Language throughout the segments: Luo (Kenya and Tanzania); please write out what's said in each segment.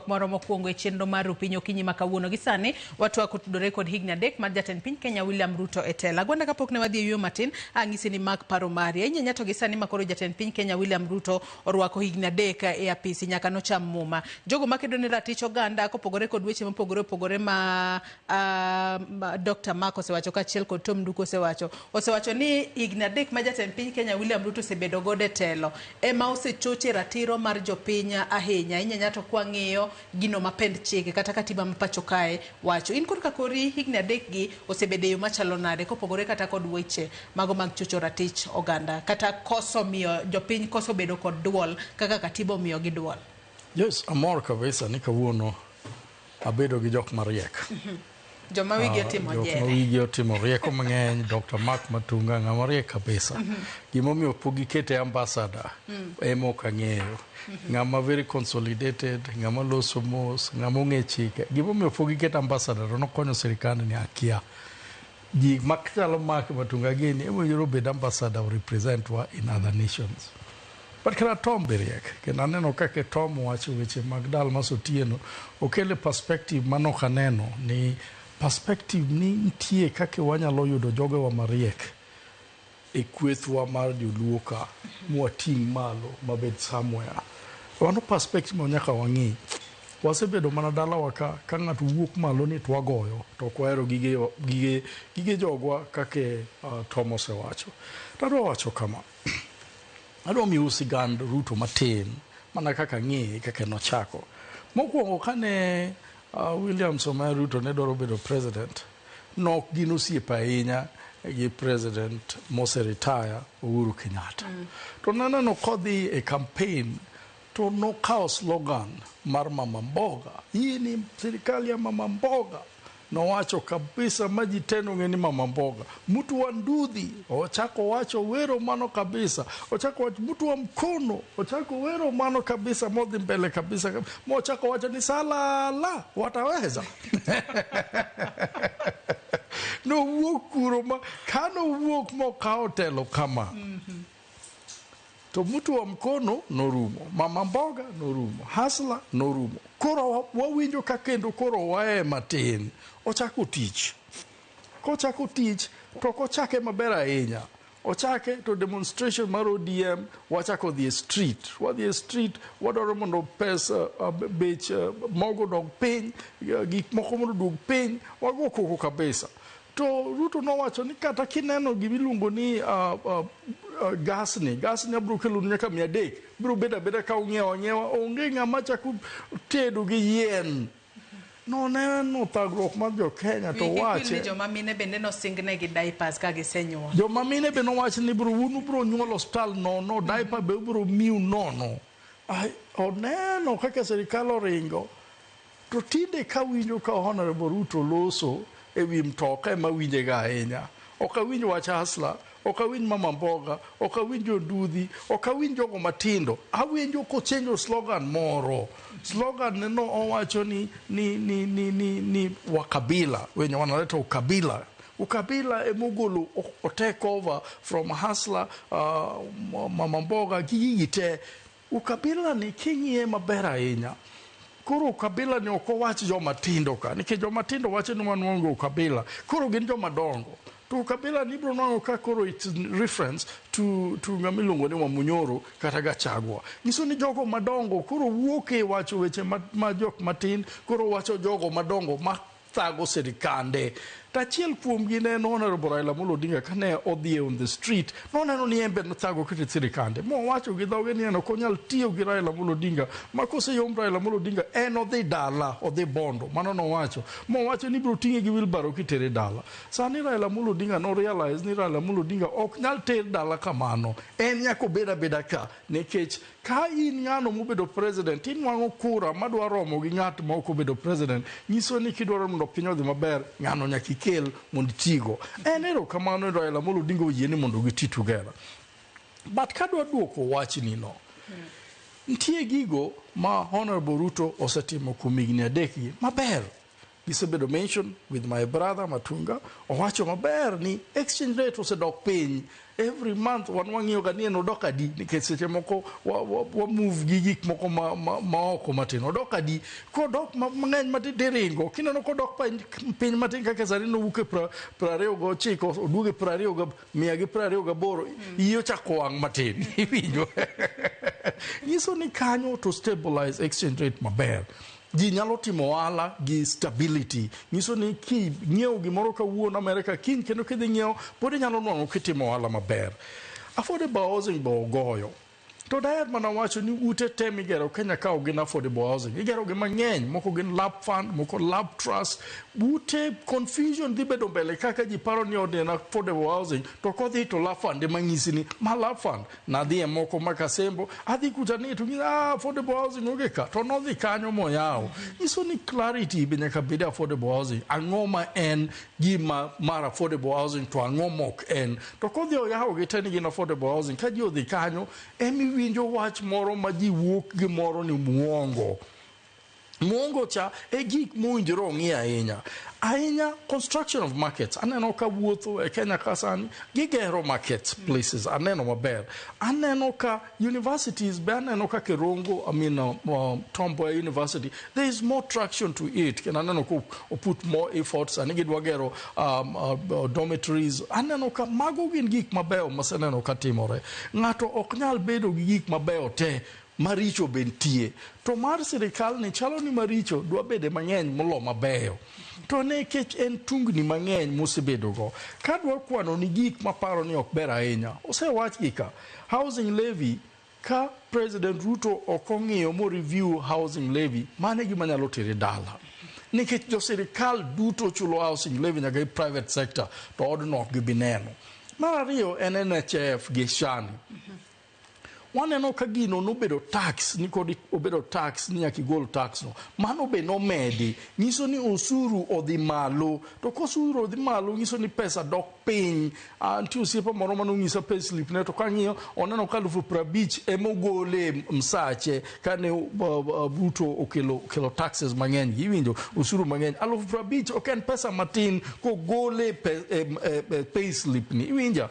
moro mokwongo e chenro mar Rupiny Okinyi ma kawuono. Gi sani watwak kotudore kod higni 3 mar jatend piny Kenya William Ruto e telo. Agwanda kapok ne wadhi e yueyo matin, ang'isi ni mak paro mari. Ahinya ahinya to gi sani ma koro jatend piny Kenya William Ruto orwako higni 3 e apisi nyaka nocham muma. Jogo makedo ne ratich oganda kopogore kod weche mopogore opogore ma Dr. Mark osewacho kaachiel kod Tom Nduku osewacho. Osewacho ni higni 3 ma jatend piny Kenya William Ruto osebedo godo e telo ema osechoche ratiro mar jopiny ahinya. Ahinya ahinya to kwang'iyo gino ma pend chike kata katiba ma pacho kae wacho. In korka kori higni 3 gi osebedo e yo machalo nade kopogore kata kod weche mago mag chocho ratich oganda kata koso miyo jopiny koso bedo kod duol kaka katiba omiyo gi duol? Yes, amor kabisa ni kawuono abedo gi jok mariek. Joma wigi otimo jok ma jere. wigi otimo rieko mang'eny, Dr. Mark Matunga ng'ama riek kabisa. Gimomiyo pok gikete ambassador ema ok ang'eyo. Ng'ama very consolidated, ng'ama loso mos, ng'ama ong'e chike. Gimomiyo pok gikete ambassador to nokonyo sirikand ni akia. Ji machalo Mark Matunga gini ema owinjore obed ambassador o represent wa in other nations. But kata Tom be riek, kendo aneno kaka Tom wacho weche mag Dalmas Otieno, okele perspective manok aneno ni perspective ni nitie kaka wanyalo yudo jogewa mariek e kwethwa mar joluo ka mwating' malo mabed somewhere. Mano perspective ma nyaka wang'i. Wasebedo mana dalawa ka, ka ng'ato wuok malo ni to wagoyo, to ok wahero gige, gige, gige jogwa kaka Tom osewacho. To adwa wacho kama. Adwa miyou sigand Ruto matin mana kaka ang'eye kaka nochako. Mokwongo kane William Samoei Ruto ne dwaro bedo president, nok gin osiepe ahinya gi president mose retire Uhuru Kenyatta. To naneno kodhi e campaign to nokawo slogan mar mama mboga, hii ni sirikal ya mama mboga. Nowacho kabisa ma ji te nong'e ni mama mboga. Mtu wa nduthi, ochako wacho wero mano kabisa. Ochako wacho mtu wa mkono, ochako wero mano kabisa modhi mbele kabisa. Mochako wacho ni salala wataweza. Nowuok kuro ma kanowuok mokawo telo kama. To mtu wa mkono norumo, mama mboga norumo, hustler norumo. Koro wawinjo ka kendo koro wae matin. Ochako tich. Kochako tich to ok ochake maber ahinya. Ochake to demonstration mar ODM wachako dhi e street. Wadhi e street wadwaro mondo pesa bech mogo odog piny, gik moko mondo oduog piny. Wago koko kabisa. To Ruto nowacho ni kata kineno gimiluongo ni gas ni, gas ni abiro kelonu nyaka 300, biro bedo abeda ka ung'iewo ang'iewa, onge ng'ama chako tedo gi yien. Noneno thagruok mar jo Kenya to Wigi kwil wache. ni joma mine bende nosingnegi diapers ka gisenyuol. Joma mine be nowach ni biro un ubiro nyuol osiptal nono, diaper be ubiro miu nono. Ai, oneno kaka sirikal oringo. To tinde kawinjo ka Honorable Ruto loso e wi mtoka ema awinje ga ahinya. Ok awinj wach hustler, ok awinj mama mboga, ok awinj jonduthi, ok awinj jogo matindo. Awinjo kochenjo slogan moro. Slogan ne no owacho ni, ni, ni, ni, ni, ni wakabila, wenye wanaleta ukabila. Ukabila emogolo o take over from hustler, mama mboga, gi gigi te. Ukabila ni king'iye maber ahinya, koro ukabila ni ok owach joma tindo ka, nikech joma tindo wacho ni wan waonge ukabila, koro gin joma dongo. To ukabila ni ibiro nwang'o ka koro it's reference to ng'ama iluongo ni Wamunyoro kata Gachagua. Nyiso ni jogo madongo koro wuok e wacho weche ma jok matin, koro wacho jogo madongo ma thago sirikande. To achiel kuomgi ne en Honorable Raila Amolo Odinga kane odhi on the street, noneno ni en be nothago kata sirikande. Mowacho gi dhoge ni en ok onyal tiyo gi Raila Amolo Odinga, ma koseyomb Raila Amolo Odinga en odhi dala, odhi Bondo. Mano nowacho. Mowacho ni ibiro ting'e gi wheelbarrow kitere dala. Sani Raila Amolo Odinga no realize ni Raila Amolo Odinga ok nyal ter dala kamano. En nyaka obed abeda ka, nikech ka in ng'ano mobedo president tinwang'o kura madwa romo gi ng'at ma ok obedo president, nyiso ni kidwaro mondo piny odhi maber, ng'ano nyaka ikel mondo itigo. En erokamano Raila Amolo Odinga oyie ni mondo giti together. But kadwa duoko wachni no, nitie gigo ma Honorable Ruto osetimo kuom higni 3 gi maber. Gisebedo mention with my brother Matunga, owacho maber ni exchange rate osedok piny. Every month wan wang'iyo ga ni en odok adi, nikech seche moko wa move gi gik moko ma oko matin. Odok adi? Kodok mang'eny matin tiringo. Kineno kodok piny matin kaka sani nowuok e 29, oduogo e prariyo ga mia gi 28, iyi ochako wang' matin. Iwinjo? Nyiso ni kanyo to stabilize exchange rate maber. Ji nyalo timo ohala gi stability. Nyiso ni king'iewo gimoro kawuono Amerika, kiny kendo kidhi ng'iewo, pod inyalo nwang'o kitimo ohala maber. Affordable housing be ogoyo. To daher mana wacho ni ute te migero Kenya ka ok gin affordable housing. Igero gi mang'eny, moko gin LAP fund, moko LAP trust. Ute confusion dhi bedo mbele kaka ji paro ni od en affordable housing, to kodhi to LAP fund ema nyisi ni ma LAP fund. Nadhi e moko ma Kasembo, adhi kucha ni to nyisa affordable housing onge ka, to nodhi kanyo moyawo. Nyiso ni clarity be nyaka bed e affordable housing. Ang'o ma en gima mar affordable housing to ang'o mok en. To kodhi oyawo gi te ni gin affordable housing, ka ji odhi kanyo, emiwinjo wach moro ma ji wuok gi moro ni muongo. Muongo cha e gik mowinjore ong'i ahinya. Ahinya construction of markets. Aneno ka wuotho e Kenya ka sani, gigero market places. Aneno maber. Aneno ka universities be aneno ka Kerongo, I mean Tom Mboya University, there is more traction to it. Kendo aneno ka o put more efforts, sani gidwa gero dormitories. Aneno ka mago gin gik mabeyo maseneno ka timore. Ng'ato ok nyal bedo gi gik mabeyo te, maricho be nitie. To mar sirikal ni chalo ni maricho dwa bede mang'eny molo mabeyo. To nikech en tungni mang'eny mosebedogo, kadwa kwano ni gik maparo ni ok ber ahinya, osewach gi ka. Housing levy, ka President Ruto ok ong'iyo mo review housing levy, mano e gima nyalo tere dala. Nikech jo sirikal duto chulo housing levy nyaka e private sector, to odno ok gibi neno. Mar ariyo en NHIF gi SHA ni. Waneno ka gino nobedo tax, ni kod obedo tax ni nyaka igol tax no. Mano be nomedi, nyiso ni osuru odhi malo. To kosuru odhi malo, nyiso ni pesa dok piny. Nitie osiepa moro manong'isa payslip ne, to kang'iyo, oneno ka 50,000 emogole msache kane Ruto okelo taxes mang'eny. Iwinjo, osuru mang'eny. 50,000 ok en pesa matin kogole payslip ni. Iwinjo?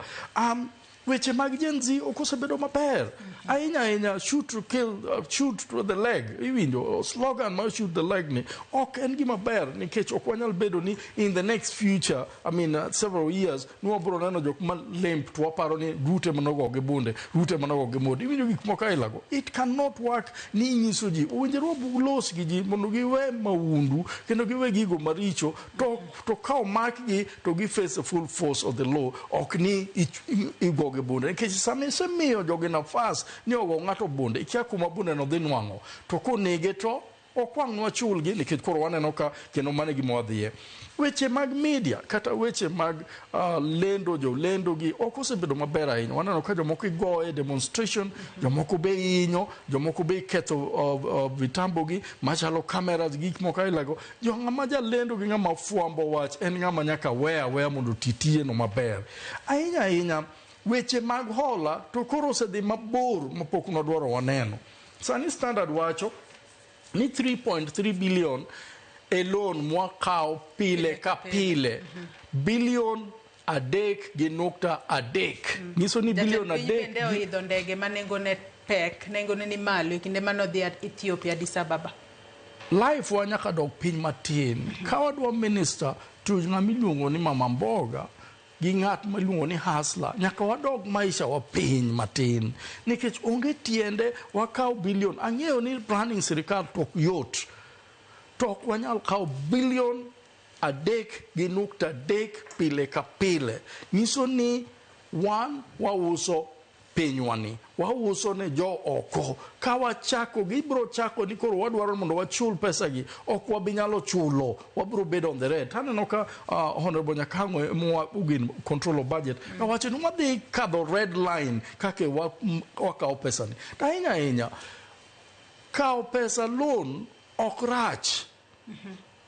Weche mag Gen Z ok osebedo maber. Ahinya ahinya shoot to kill, shoot to the leg. Iwinjo, slogan mar shoot the leg ni ok en gima ber nikech ok wanyal bedo ni in the next future, I mean several years, ni wabiro neno jok ma limp to waparo ni Ruto ema nogo gi bunde, Ruto ema nogo gi mode. Iwinjo gik moko aila go. It cannot work ni inyiso ji. Owinjore walos gi ji mondo giwe maundu kendo giwe gigo maricho to ka omakgi to gi face the full force of the law, ok ni igo gi bunde. Nikech sama isemiyo jogi nafas ni ogo ng'ato bunde, ikia kuma bunde no dhi nwang'o. To konege to ok wang' wachulgi nikech koro waneno ka kendo mano e gima wadhiye. Weche mag media kata weche mag lendo, jolendo gi ok osebedo maber ahinya. Waneno ka jomoko igoye demonstration, jomoko be hinyo, jomoko be iketho vitambo gi machalo cameras, gik moko aila go. Jo ng'ama jalendo gi ng'ama fwambo wach en ng'ama nyaka we aweya mondo oti tije no maber. Ahinya ahinya weche mag hola to koro osedhi mabor mapok nwadwaro waneno. Sani Standard wacho ni 3.3 billion e loan mwakawo pile ka pile. Bilion 3.3. Nyiso ni bilion Jatend piny adek bende oidho ndege ma nengone pek, nengone ni malo e kinde mane odhi Ethiopia, Addis Ababa. Life wa nyaka dok piny matin. Ka wadwa minister to ng'ama iluongo ni mama mboga gi ng'at ma iluongo ni hustler, nyaka wadog maisha wa piny matin. Nikech onge tiende wakaw bilion. Ang'eyo ni running sirikal to ok yot. To ok wanyal kawo bilion 3.3 pile ka pile. Nyiso ni wan wauso pinywani, wauso ne jo oko. Ka wachako, gibiro chako ni koro wadwaro mondo wachul pesa gi, ok wabi nyalo chulo, wabiro bedo on the red. Taneno ka Honorable Nyakang'o emwa ugin control of budget, kawacho ni wadhi kadho red line kaka wakawo pesa ni. To ahinya ahinya, kawo pesa loan ok rach.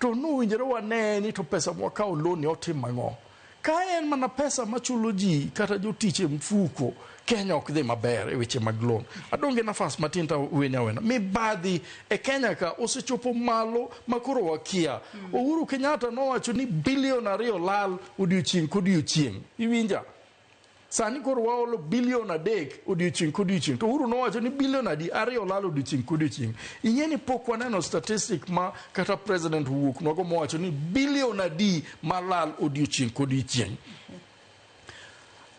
To nowinjore wane ni to pesa mwakawo loan ni otimo ang'o. Ka en mana pesa machulo ji kata jotich e mfuko, Kenya ok dhi maber e weche mag loan. Adonge nafas matin to wene awena. Mibadhi e Kenya ka osechopo malo ma koro wakia. Uhuru Kenyatta nowacho ni bilion 2 lal odiochieng' kodiochieng'. Iwinja? Sani koro waolo bilion 3 odiochieng' kodiochieng'. To Uhuru nowacho ni bilion 2 lal odiochieng' kodiochieng'. Ing'e ni pok waneno statistic ma kata president owuok nwago mowacho ni bilion adi malal odiochieng' kodiochieng'.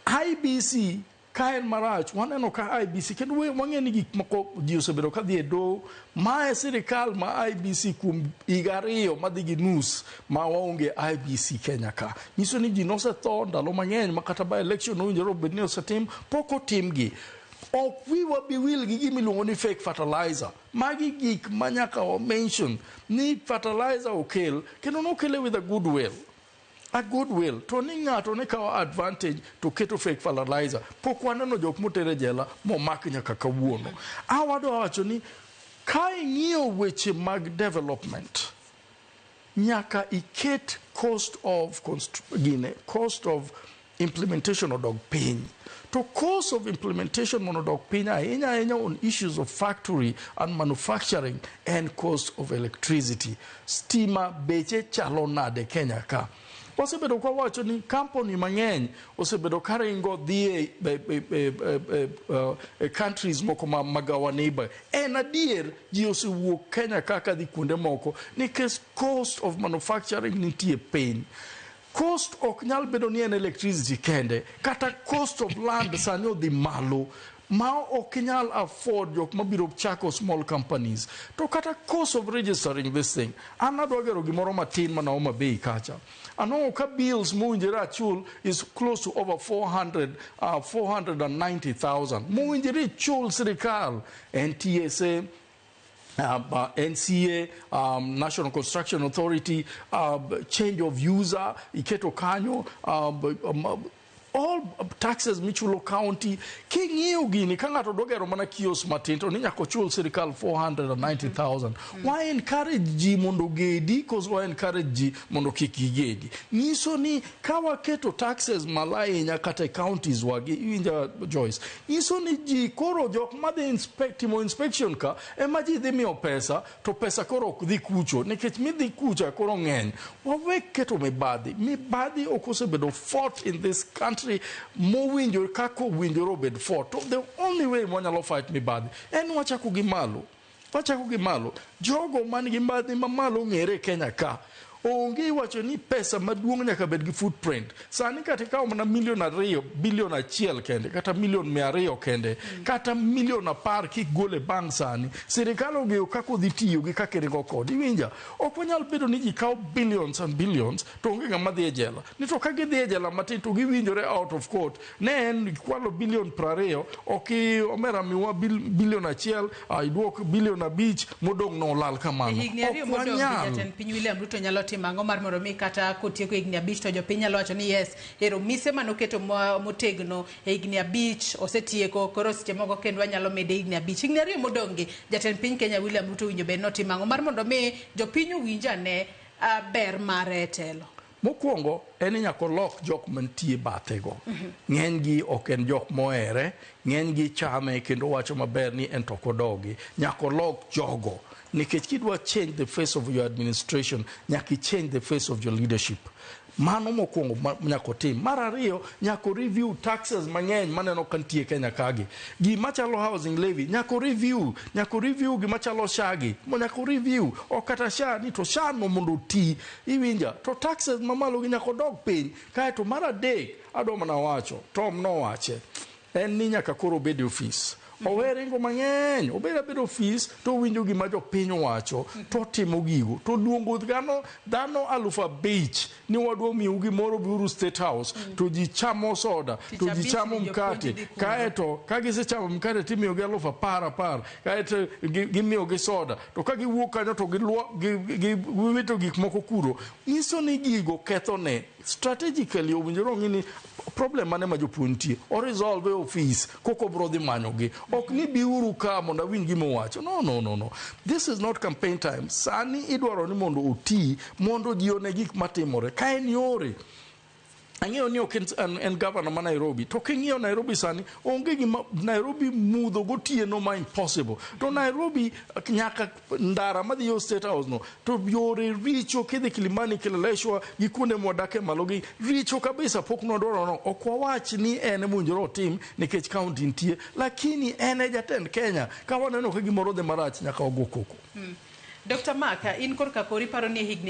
IBC ka en marach, waneno ka IBC kendo wang'e ni gik moko ji osebedo ka dhi e doho. Ma e sirikal ma IBC kuom higa 2 madhi gi nus ma waonge IBC Kenya ka. Nyiso ni ji nosetho ndalo mang'eny ma kata by election owinjore obed ni osetim, pok otimgi. Ok wiwa bi wil gi gima iluongo ni fake fertilizer. Magi gik ma nyaka wa mention ni fertilizer okel kendo nokele with a good will. A good will to ni ng'ato ne kawo advantage to keto fake fertilizer. Pok waneno jok moter e jela momak nyaka kawuono. Awadwa wacho ni ka ing'iyo weche mag development, nyaka iket cost of gine, cost of implementation odog piny. To cost of implementation mondo odog piny ahinya ahinya on issues of factory and manufacturing and cost of electricity. Stima beche chalo nade Kenya ka? Wasebedo kwa wacho ni company mang'eny osebedo ka ringo dhi e countries moko mag our neighbor. En adier ji osewuok Kenya kaka dhi kuonde moko nikech cost of manufacturing nitie piny. Cost ok nyal bedo ni en electricity kende, kata cost of land sani odhi malo ma ok nyal afford jok mabiro chako small companies. To kata cost of registering this thing, an adwa gero gimoro matin mana Homa Bay kacha. Anwang'o ka bills mowinjore achul is close to over 490,000. Mowinjore ichul sirikal, NTSA, NCA, National Construction Authority, change of user, iketo kanyo, all taxes michulo county. King'iyo gini, ka ng'ato dwa gero mana kiosk matin to ni nyaka ochul sirikal 490,000. Wa encourage ji mondo ogedi koso wa encourage ji mondo kik gigedi? Nyiso ni ka waketo taxes malo ahinya kata e counties wagi, iwinja Joyce, nyiso ni ji koro jok madhi timo inspection ka ema ji dhi miyo pesa, to pesa koro ok dhi kucho nikech midhi kucha koro ng'eny. Wawe keto mibadhi. Mibadhi ok osebedo fought in this country mowinjore kaka owinjore obed fought. To the only way mwanyalo fight mibadhi en wachako gi malo. Wachako gi malo. Jogo man gi mibadhi mamalo ong'ere e Kenya ka. Onge iwacho ni pesa maduong' nyaka bed gi footprint. Sani kata ikawo mana milion 2, bilion 1 kende, kata milion 200 kende, kata milion 10 kigolo e bank sani, sirikal ong'eyo kaka odhi tiyo gi kaka iringo kode. Iwinja? Ok wanyal bedo ni ji kawo billions and billions to onge ng'ama dhi e jela. Ni to ka gidhi e jela matin to giwinjore out of court. Ne en kwalo bilion 20, ok omera miwa bilion 1, iduok bilion 5, modong' no olal kamano. Higni 2 Ok modong' gi wanyal. jatend piny William Ruto nyalo timo ang'o mar mondo mi kata kotieko higni 5 to jopiny nyalo wacho ni yes, ero mise manoketo motegno e higni 5 osetieko, koro seche moko kendo wanyalo mede higni 5. Higni 2 modong' gi jatend piny Kenya William Ruto winjo bed notimo ang'o mar mondo mi jopiny owinj ane ber mare e telo? Mokwongo en ni nyaka olok jok mantie bathe go. Ng'eny gi ok en jok mohere, ng'eny gi chame kendo wacho maber ni en to ok odogi. Nyaka olok jogo. Nikech kidwa change the face of your administration, nyaka i change the face of your leadership. Mano mokwongo nyaka otim. Mar ariyo, nyaka review taxes mang'eny maneno ka nitie Kenya kagi. Gima chalo housing levy, nyaka review, nyaka review gima chalo SHA gi, nyaka review. Ok kata SHA ni to SHA no mondo oti, iwinja. To taxes mamalo gi nyaka odog piny. Kaeto mar adek, adwa mana wacho, Tom nowache, en ni nyaka koro obed e ofis. Owe ringo mang'eny, obed abeda ofis to owinjo gima jopiny owacho, to otimo gigo. To luongo dhano 5,000 ni wadwa miyou gimoro biuru State House, to ji chamo soda, to ji chamo mkate. Kaeto ka gisechamo mkate timiyogi 10,000 10,000, kaeto gimiyogi soda. To ka giwuok kanyo to giwito gik moko kuro. Nyiso ni gigo kethone. Strategically owinjore ong'i ni problem mane ma jopuonj nitie, o resolve e ofis koko bro dhi manyogi. Ok ni biuru ka mondo awinj gima owacho. No, no, no, no. This is not campaign time. Sani idwaro ni mondo oti mondo ji one gik matimore. Ka en yore Ang'eyo ni ok en governor ma Nairobi, to king'iyo Nairobi sani, onge gima Nairobi mudho gotieno ma impossible. To Nairobi nyaka ndara madhi yo State House no, to yore richo. Kidhi Kilimani, Kileleshwa gi kuonde mwadake malo gi richo kabisa. Pok nwadwaro no. Ok wawach ni en emowinjore otim nikech county nitie, lakini en e jatend Kenya. Ka waneno ka gimoro dhi marach, nyaka wago koko. Dr. Mark, in korka kori paro ni e higni